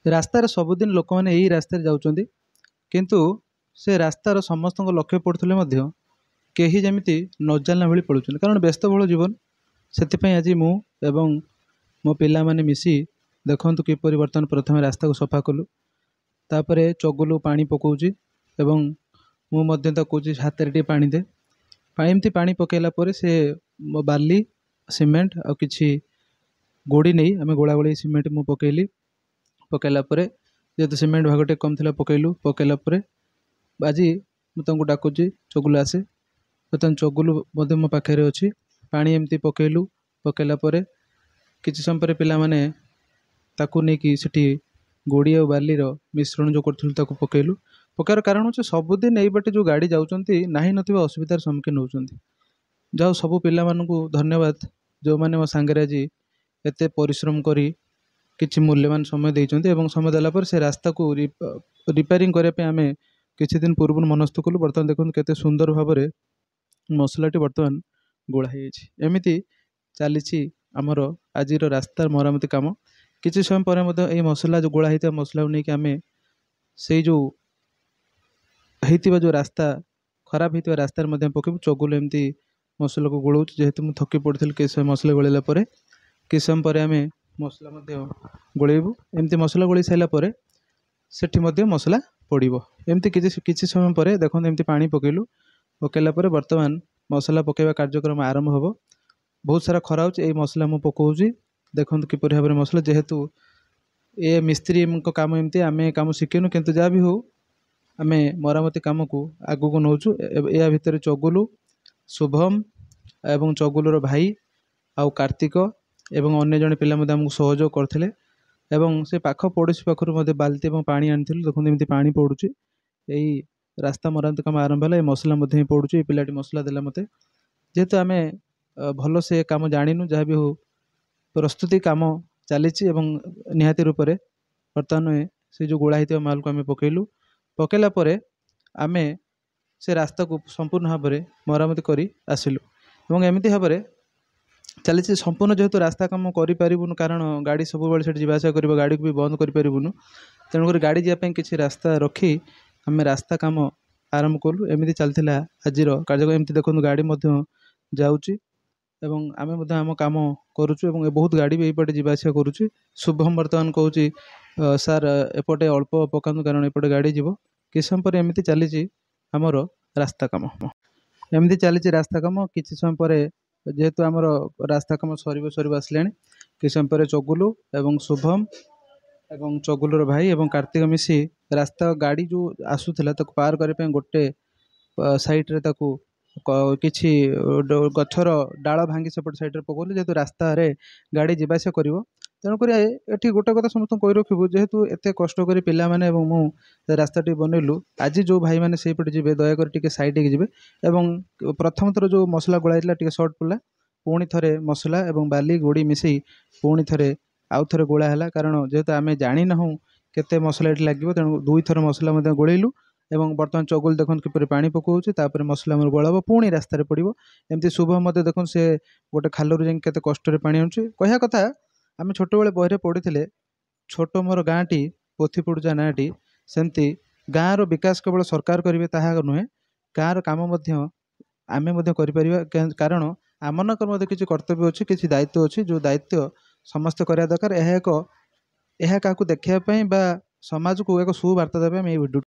ରାସ୍ତାରେ ସବୁଦିନ ଲୋକମାନେ ଏଇ ରାସ୍ତାରେ ଯାଉଛନ୍ତି, କିନ୍ତୁ ସେ ରାସ୍ତାର ସମସ୍ତଙ୍କ ଲକ୍ଷ୍ୟ ପଡ଼ୁଥିଲେ ମଧ୍ୟ କେହି ଯେମିତି ନ ଜାଣିଲା ଭଳି ପଳଉଛନ୍ତି, କାରଣ ବ୍ୟସ୍ତବହୁଳ ଜୀବନ। ସେଥିପାଇଁ ଆଜି ମୁଁ ଏବଂ ମୋ ପିଲାମାନେ ମିଶି ଦେଖନ୍ତୁ କିପରି ବର୍ତ୍ତମାନ ପ୍ରଥମେ ରାସ୍ତାକୁ ସଫା କଲୁ। ତାପରେ ଚଗୁଲୁ ପାଣି ପକାଉଛି ଏବଂ ମୁଁ ମଧ୍ୟ ତାକୁ କହୁଛି ହାତରେ ଟିକେ ପାଣି ଦେ। ଏମିତି ପାଣି ପକାଇଲା ପରେ ସେ ବାଲି, ସିମେଣ୍ଟ ଆଉ କିଛି ଗୋଡ଼ି ନେଇ ଆମେ ଗୋଳା ଗୋଳି ସିମେଣ୍ଟ ମୁଁ ପକାଇଲି। ପକାଇଲା ପରେ ଯେହେତୁ ସିମେଣ୍ଟ ଭାଗ ଟିକେ କମ୍ ଥିଲା ପକାଇଲୁ। ପକାଇଲା ପରେ ଆଜି ମୁଁ ତାଙ୍କୁ ଡାକୁଛି, ଚଗୁଲୁ ଆସେ। ବର୍ତ୍ତମାନ ଚଗୁଲୁ ମଧ୍ୟ ମୋ ପାଖରେ ଅଛି। ପାଣି ଏମିତି ପକାଇଲୁ। ପକାଇଲା ପରେ କିଛି ସମୟ ପରେ ପିଲାମାନେ ତାକୁ ନେଇକି ସେଠି ଗୋଡ଼ି ଆଉ ବାଲିର ମିଶ୍ରଣ ଯେଉଁ କରିଥିଲୁ ତାକୁ ପକାଇଲୁ। ପକାଇବାର କାରଣ ହେଉଛି ସବୁଦିନ ଏଇ ବାଟେ ଯେଉଁ ଗାଡ଼ି ଯାଉଛନ୍ତି ନାହିଁ ନଥିବା ଅସୁବିଧାର ସମ୍ମୁଖୀନ ହେଉଛନ୍ତି। ଯାଉ ସବୁ ପିଲାମାନଙ୍କୁ ଧନ୍ୟବାଦ, ଯେଉଁମାନେ ମୋ ସାଙ୍ଗରେ ଆଜି ଏତେ ପରିଶ୍ରମ କରି କିଛି ମୂଲ୍ୟବାନ ସମୟ ଦେଇଛନ୍ତି। ଏବଂ ସମୟ ଦେଲା ପରେ ସେ ରାସ୍ତାକୁ ରିପେୟାରିଂ କରିବା ପାଇଁ ଆମେ କିଛି ଦିନ ପୂର୍ବରୁ ମନସ୍ଥ କଲୁ। ବର୍ତ୍ତମାନ ଦେଖନ୍ତୁ କେତେ ସୁନ୍ଦର ଭାବରେ ମସଲାଟି ବର୍ତ୍ତମାନ ଗୋଳା ହେଇଯାଇଛି। ଏମିତି ଚାଲିଛି ଆମର ଆଜିର ରାସ୍ତା ମରାମତି କାମ। କିଛି ସମୟ ପରେ ମଧ୍ୟ ଏଇ ମସଲା ଯେଉଁ ଗୋଳା ହେଇଥିବା ମସଲାକୁ ନେଇକି ଆମେ ସେଇ ଯେଉଁ ହେଇଥିବା ଯେଉଁ ରାସ୍ତା ଖରାପ ହେଇଥିବା ରାସ୍ତାରେ ମଧ୍ୟ ପକାଇବୁ। ଚଗୁଲ ଏମିତି ମସଲାକୁ ଗୋଳଉଛି। ଯେହେତୁ ମୁଁ ଥକି ପଡ଼ିଥିଲି କିଛି ସମୟ ମସଲା ଗୋଳେଇଲା ପରେ, କିଛି ସମୟ ପରେ ଆମେ ମସଲା ମଧ୍ୟ ଗୋଳେଇବୁ। ଏମିତି ମସଲା ଗୋଳେଇ ସାରିଲା ପରେ ସେଠି ମଧ୍ୟ ମସଲା ପଡ଼ିବ। ଏମିତି କିଛି କିଛି ସମୟ ପରେ ଦେଖନ୍ତୁ ଏମିତି ପାଣି ପକାଇଲୁ। ପକାଇଲା ପରେ ବର୍ତ୍ତମାନ ମସଲା ପକାଇବା କାର୍ଯ୍ୟକ୍ରମ ଆରମ୍ଭ ହେବ। ବହୁତ ସାରା ଖରା ହେଉଛି, ଏଇ ମସଲା ମୁଁ ପକାଉଛି। ଦେଖନ୍ତୁ କିପରି ଭାବରେ ମସଲା, ଯେହେତୁ ଏ ମିସ୍ତ୍ରୀଙ୍କ କାମ ଏମିତି, ଆମେ କାମ ଶିଖିନୁ, କିନ୍ତୁ ଯାହା ବି ହେଉ ଆମେ ମରାମତି କାମକୁ ଆଗକୁ ନେଉଛୁ। ଏହା ଭିତରେ ଚଗୁଲୁ, ଶୁଭମ ଏବଂ ଚଗୁଲୁର ଭାଇ ଆଉ କାର୍ତ୍ତିକ ଏବଂ ଅନ୍ୟ ଜଣେ ପିଲା ମଧ୍ୟ ଆମକୁ ସହଯୋଗ କରିଥିଲେ ଏବଂ ସେ ପାଖ ପଡ଼ୋଶୀ ପାଖରୁ ମଧ୍ୟ ବାଲ୍ଟି ଏବଂ ପାଣି ଆଣିଥିଲୁ। ଦେଖନ୍ତୁ ଏମିତି ପାଣି ପଡ଼ୁଛି। ଏଇ ରାସ୍ତା ମରାମତି କାମ ଆରମ୍ଭ ହେଲା। ଏ ମସଲା ମଧ୍ୟ ହିଁ ପଡ଼ୁଛି। ଏ ପିଲାଟି ମସଲା ଦେଲା ମୋତେ। ଯେହେତୁ ଆମେ ଭଲସେ କାମ ଜାଣିନୁ, ଯାହା ବି ହେଉ ପ୍ରସ୍ତୁତି କାମ ଚାଲିଛି ଏବଂ ନିହାତି ରୂପରେ ବର୍ତ୍ତମାନ ସେ ଯେଉଁ ଗୋଳା ହେଇଥିବା ମାଲକୁ ଆମେ ପକାଇଲୁ। ପକାଇଲା ପରେ ଆମେ ସେ ରାସ୍ତାକୁ ସମ୍ପୂର୍ଣ୍ଣ ଭାବରେ ମରାମତି କରି ଆସିଲୁ ଏବଂ ଏମିତି ଭାବରେ ଚାଲିଛି। ସମ୍ପୂର୍ଣ୍ଣ ଯେହେତୁ ରାସ୍ତା କାମ କରିପାରିବୁନୁ, କାରଣ ଗାଡ଼ି ସବୁବେଳେ ସେଠି ଯିବା ଆସିବା କରିବ, ଗାଡ଼ିକୁ ବି ବନ୍ଦ କରିପାରିବୁନୁ। ତେଣୁକରି ଗାଡ଼ି ଯିବା ପାଇଁ କିଛି ରାସ୍ତା ରଖି ଆମେ ରାସ୍ତା କାମ ଆରମ୍ଭ କଲୁ। ଏମିତି ଚାଲିଥିଲା ଆଜିର କାର୍ଯ୍ୟକ୍ରମ। ଏମିତି ଦେଖନ୍ତୁ ଗାଡ଼ି ମଧ୍ୟ ଯାଉଛି ଏବଂ ଆମେ ମଧ୍ୟ ଆମ କାମ କରୁଛୁ ଏବଂ ବହୁତ ଗାଡ଼ି ବି ଏଇପଟେ ଯିବା ଆସିବା କରୁଛି। ଶୁଭମ ବର୍ତ୍ତମାନ କହୁଛି, ସାର୍ ଏପଟେ ଅଳ୍ପ ପକାନ୍ତୁ, କାରଣ ଏପଟେ ଗାଡ଼ି ଯିବ। କିଛି ସମୟ ପରେ ଏମିତି ଚାଲିଛି ଆମର ରାସ୍ତା କାମ। ଏମିତି ଚାଲିଛି ରାସ୍ତା କାମ। କିଛି ସମୟ ପରେ ଯେହେତୁ ଆମର ରାସ୍ତା କାମ ସରିବ ସରିବ ଆସିଲାଣି, କିଛି ସମୟ ପରେ ଚଗୁଲୁ ଏବଂ ଶୁଭମ ଏବଂ ଚଗୁଲୁର ଭାଇ ଏବଂ କାର୍ତ୍ତିକ ମିଶି ରାସ୍ତା ଗାଡ଼ି ଯେଉଁ ଆସୁଥିଲା ତାକୁ ପାର କରିବା ପାଇଁ ଗୋଟେ ସାଇଡ଼ରେ ତାକୁ କିଛି ଗଛର ଡାଳ ଭାଙ୍ଗି ସେପଟ ସାଇଡ଼ରେ ପକାଉଥିଲେ, ଯେହେତୁ ରାସ୍ତାରେ ଗାଡ଼ି ଯିବା ଆସିବା କରିବ। ତେଣୁକରି ଏଠି ଗୋଟେ କଥା ସମସ୍ତଙ୍କୁ କହି ରଖିବୁ, ଯେହେତୁ ଏତେ କଷ୍ଟ କରି ପିଲାମାନେ ଏବଂ ମୁଁ ରାସ୍ତାଟି ବନେଇଲୁ, ଆଜି ଯେଉଁ ଭାଇମାନେ ସେଇପଟେ ଯିବେ ଦୟାକରି ଟିକେ ସାଇଡ଼୍ ହେଇକି ଯିବେ। ଏବଂ ପ୍ରଥମ ଥର ଯେଉଁ ମସଲା ଗୋଳା ହେଇଥିଲା ଟିକେ ସର୍ଟ ପଡ଼ିଲା, ପୁଣି ଥରେ ମସଲା ଏବଂ ବାଲି ଗୋଡ଼ି ମିଶାଇ ପୁଣି ଥରେ ଆଉ ଥରେ ଗୋଳା ହେଲା, କାରଣ ଯେହେତୁ ଆମେ ଜାଣିନାହୁଁ କେତେ ମସଲା ଏଠି ଲାଗିବ, ତେଣୁ ଦୁଇଥର ମସଲା ମଧ୍ୟ ଗୋଳେଇଲୁ। ଏବଂ ବର୍ତ୍ତମାନ ଚଗୁଲ ଦେଖନ୍ତୁ କିପରି ପାଣି ପକାଉଛି। ତାପରେ ମସଲା ଆମର ଗୋଳା ହେବ, ପୁଣି ରାସ୍ତାରେ ପଡ଼ିବ। ଏମିତି ଶୁଭ ମଧ୍ୟ ଦେଖନ୍ତୁ ସେ ଗୋଟେ ଖାଲରୁ ଯାଇକି କେତେ କଷ୍ଟରେ ପାଣି ଆଣୁଛି। କହିବା କଥା, ଆମେ ଛୋଟବେଳେ ବହିରେ ପଢ଼ିଥିଲେ, ଛୋଟ ମୋର ଗାଁଟି ପୋଥି ପଡ଼ୁଚା ନାଁଟି, ସେମିତି ଗାଁର ବିକାଶ କେବଳ ସରକାର କରିବେ ତାହା ନୁହେଁ, ଗାଁର କାମ ମଧ୍ୟ ଆମେ ମଧ୍ୟ କରିପାରିବା। କାରଣ ଆମମାନଙ୍କର ମଧ୍ୟ କିଛି କର୍ତ୍ତବ୍ୟ ଅଛି, କିଛି ଦାୟିତ୍ୱ ଅଛି, ଯେଉଁ ଦାୟିତ୍ୱ ସମସ୍ତେ କରିବା ଦରକାର। ଏହା ଏକ ଏହା କାହାକୁ ଦେଖାଇବା ପାଇଁ ବା ସମାଜକୁ ଏକ ସୁବାର୍ତ୍ତା ଦେବା ପାଇଁ ଆମେ ଏଇ ଭିଡ଼ିଓ